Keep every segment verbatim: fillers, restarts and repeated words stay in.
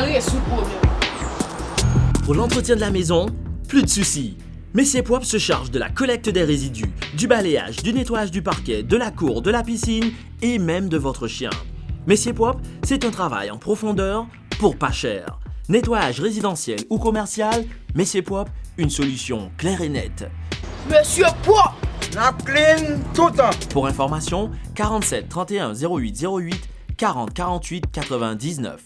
Rezoud pwoblèm. Pour l'entretien de la maison, plus de soucis. Messier Propre se charge de la collecte des résidus, du balayage, du nettoyage du parquet, de la cour, de la piscine et même de votre chien. Messier Propre, c'est un travail en profondeur pour pas cher. Nettoyage résidentiel ou commercial, Messier Propre, une solution claire et nette. Mesye pwòp! N ap clean toutan. Pour information, quarante-sept trente et un zéro huit zéro huit, quarante quarante-huit quatre-vingt-dix-neuf.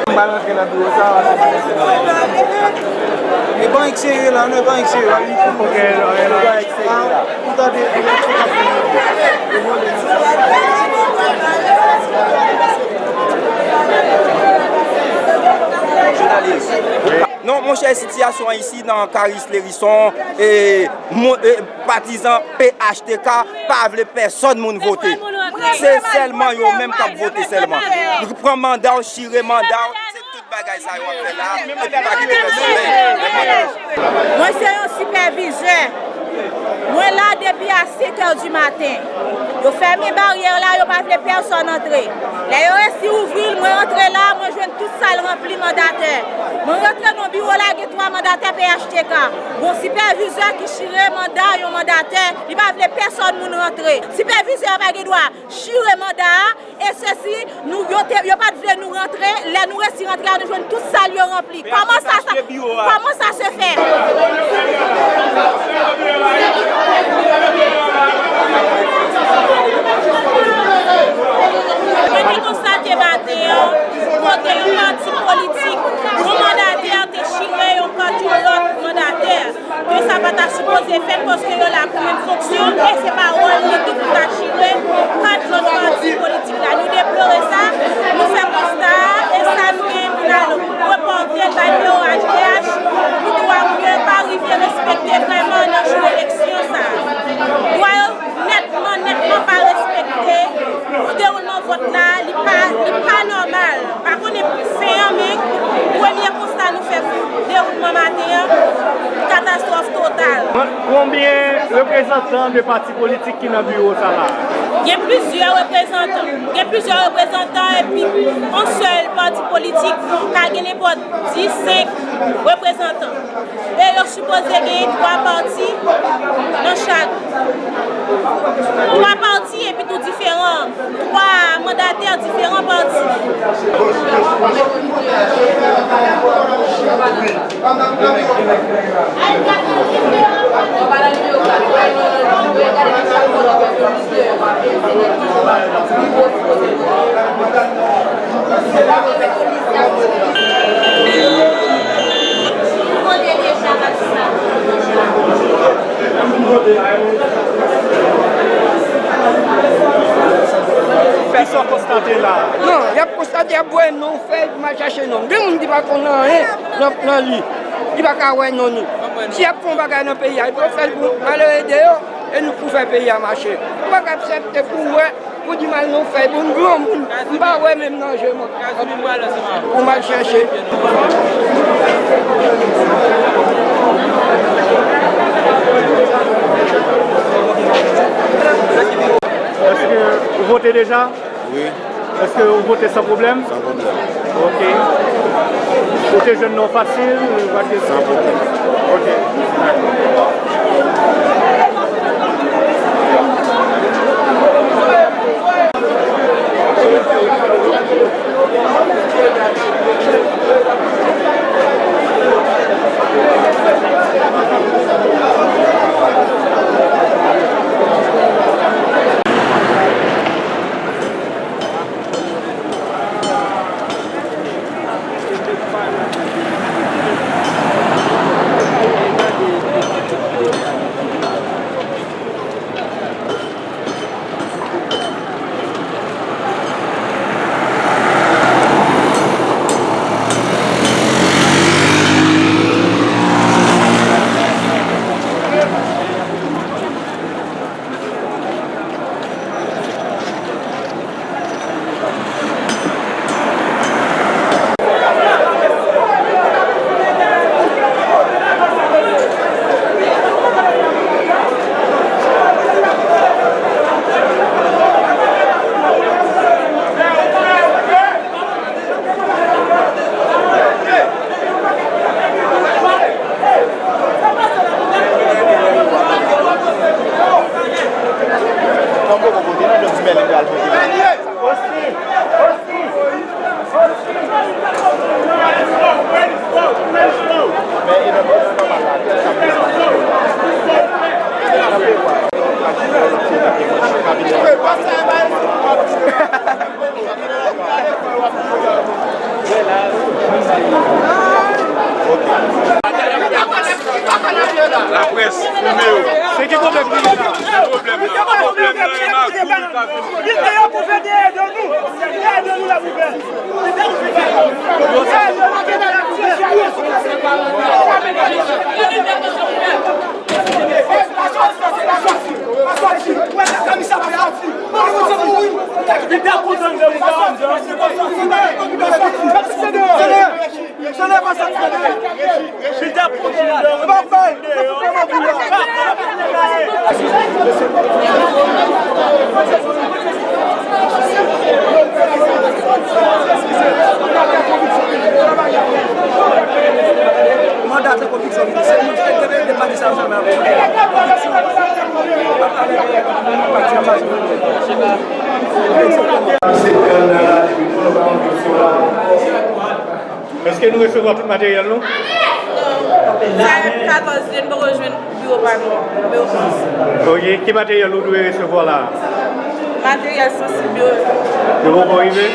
M pa rantre nan biwo sa a. E ban ek serye la, non, e ban ek serye la. Ok, ok, ok. Ou tande? Non, monchè, sitiyasyon an isi nan Caris Lherisson, e, mo- e, patizan P H T K pa vle pèsòn moun vote. Se sèlman yo menm k ap vote sèlman. Pran manda w, chire manda w, se tout bagay sa yo ap fè la, epi pa kite pèsòn. Mwen se yon sipèvizè. Mwen la depi a senkè di maten. Yo fèmen baryè la, yo pa vle pèsòn antre. Lè yo resi ouvri l, mwen antre la, mwen jwenn tout sal ranpli mandatè. Mwen rantre nan biwo la, gen twa mandatè P H T K. Gon sipèvizè ki chire manda yon mandatè, li pa vle pèsòn moun rantre. Sipèvizè a pa gen dwa chire manda a, e sesi, nou, yo, te, yo pa t vle nou rantre. Lè nou resi rantre la, nou jwenn tout sal yo ranpli. Kòman sa, sa, kòman sa se fè? Mwen te konstate maten an, kote yon pati politik, yon mandatè te chire yon kòd yon lòt mandatè, ke sa pa ta sipoze fèt paske yo la pou menm fonksyon e se pa wòl li tou pou ta chire kòd lòt pati politik la. Nou deplore sa, nou fè konsta a, e sa nou gen pou n al repòte l bay P O H D H pou dwa moun yo pa rive respekte vrèman nan jou eleksyon sa a. Dwa yo nètman, nètman pa respekte. Dewoulman vòt la, li pa, li pa nòmal. Pa konnen fen an, men premye konsta nou fè pou dewoulman maten an, katastwòf total. Konbyen reprezantan de pati politik ki nan biwo sa la? Gen plizyè reprezantan. Gen plizyè reprezantan epi yon sèl pati politik ka gen nenpòt dis, senk reprezantan. E yo sipoze genyen twa pati nan chak. Twa pati epi tou diferan, twa mandatè diferan pati. Kisa w konstate la a? Non, y ap konstate y ap voye non fèy pou m al chache non. Gen moun ki pa konn anyen nan, nan li. Li pa ka wè non nou. Si y ap fè yon bagay nan peyi a, epi yo fè l pou malere deyò, e nou pou fè peyi a mache. Ou pa ka aksepte pou wè, pou di m al nan fèy, bon, m granmoun, m pa wè menm nan je mwen. Pou m al chèche. Èske ou vote deja? Wi. Èske ou vote san pwoblèm? San pwoblèm. Ok. Ou te jwenn non fasil? Ou pa te... San pwoblèm. Ok. Laprès, filme yo. Se ki pwoblèm ki gen la? Ki pwoblèm nan? Pwoblèm nan e Makou. Li deyò pou fè dèyè de nou. Dèyè de nou la pou fè. Manda de konviksyon, se moun ki te dwe pati sa janm avè. Konviksyon, pati sa janm avè. Èske nou resevwa tout materyèl nou? Sa katòz je n poko jwenn biwo pa nou, biwo Frans. Ok, ki materyèl ou dwe resevwa la? Materyèl sansib yo. Yo poko rive?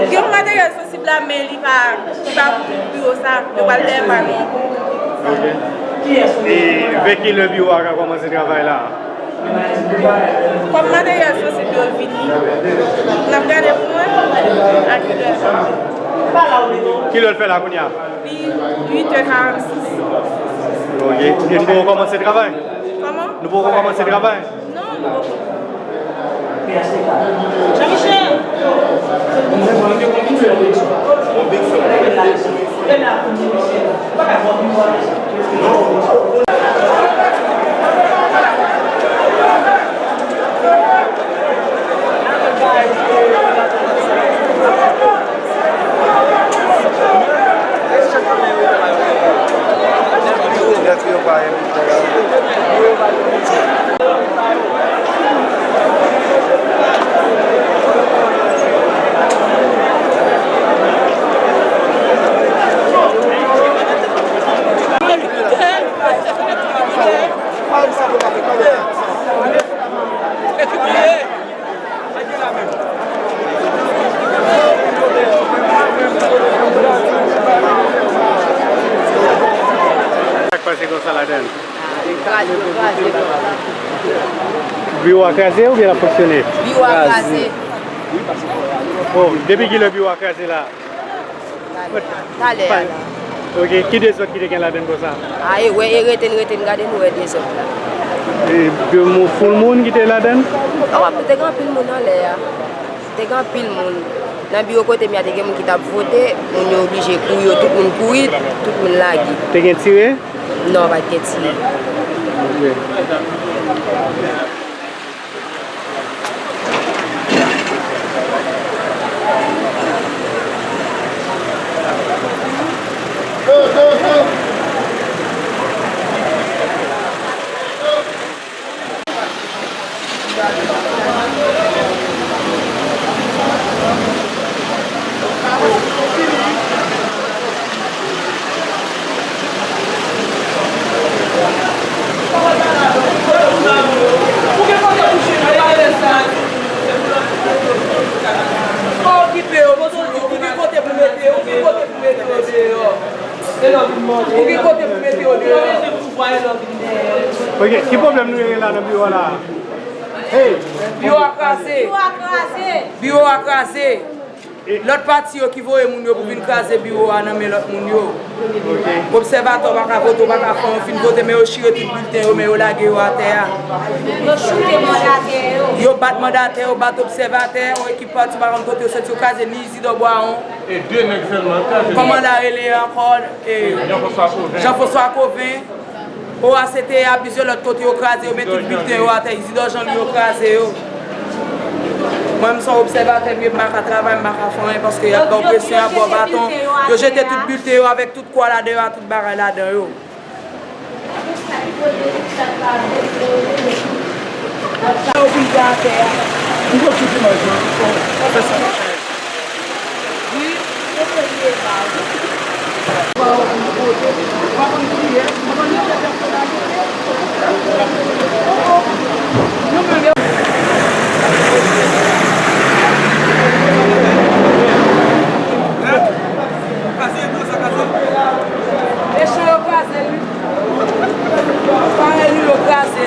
Gen yon materyèl sansib la, men li pa, li pa pou tout biwo sa. Yo pral dèyè pa nou. Ok. E vè kilè biwo a ka kòmanse travay la? Kòm materyèl sansib yo vini, n ap gade pou wè a kilè. Kilè l fè la kounye a? Li uit è karannsis. Ok. E nou poko kòmanse travay? Kòman? Nou poko kòmanse travay? Non, nou poko. Jean-Michel! Sa k pase konsa ladan l? Kraze, kraze. Biwo a kraze oubyen l ap fonksyone? Biwo a kraze. Oh, depi kilè biwo a kraze la? Talè a la. Ok, ki dezòd ki te gen ladan l konsa? A, e wè, e rete n, rete n gade, nou wè dezòd la. E, de mou-, foul moun ki te ladan l? A, w ap, te gen anpil moun anlè a. Te gen anpil moun. Nan biwo kote m ye a, te gen moun ki t ap vote, moun yo oblije kouri, yo tout moun kouri, tout moun lage. Te gen tire? Non, pa t gen tire. Ok. Pa okipe yo, poze w di, ou gen kote pou mete yo, ou gen kote pou mete yo deyò. Ou gen kote pou mete yo deyò. Ok, ki pwoblèm nou genyen la nan biwo a la? Hey! Biwo a kraze. Biwo a kraze. Biwo a kraze. Lòt pati yo ki voye moun yo pou vin kraze biwo a nan men lòt moun yo. Ok. Obsèvatè w pa ka vote, w pa ka fè anyen, w fin vote, men yo chire tout bilten yo, men yo lage yo atè a. Yo choute mandatè yo. Yo bat mandatè, yo bat obsèvatè, yon ekip pati pa konn kote yo soti, yo kraze ni Isidò Bwawon. E de nèg sèlman kraze. Kòman l a rele ankò? E Jean François Cauvin. Jean François Cauvin. O A C T A, plizyè lòt kote yo kraze, yo met tout bilten yo atè. Isidò Jean Louis yo kraze yo. Mwen, m se yon obsèvatè, m ye, m pa ka travay, m pa ka fè anyen, paske y ap ba w presyon, y ap ba w baton. Yo jete tout bilten yo avèk tout kwa ladan yo, a tout bagay ladan yo. Yo vide atè a. M pran tout imaj lan. Bon, pa fè sa, ma chère. Mechan yo kraze wi. Parèy nou yo kraze.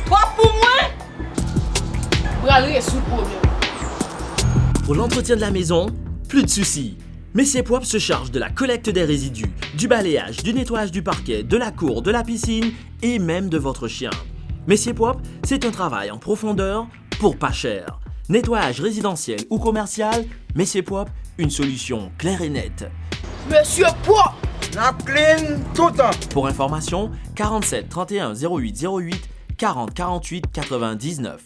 Twòp pou mwen. Pral rezoud pwoblèm. Pour l'entretien de la maison, plus de soucis. Messier Propre se charge de la collecte des résidus, du balayage, du nettoyage du parquet, de la cour, de la piscine et même de votre chien. Messier Propre, c'est un travail en profondeur pour pas cher. Nettoyage résidentiel ou commercial, Messier Propre, une solution claire et nette. Messier Propre. N ap clean toutan. Pour information, quarante-sept trente et un zéro huit zéro huit, quarante quarante-huit quatre-vingt-dix-neuf.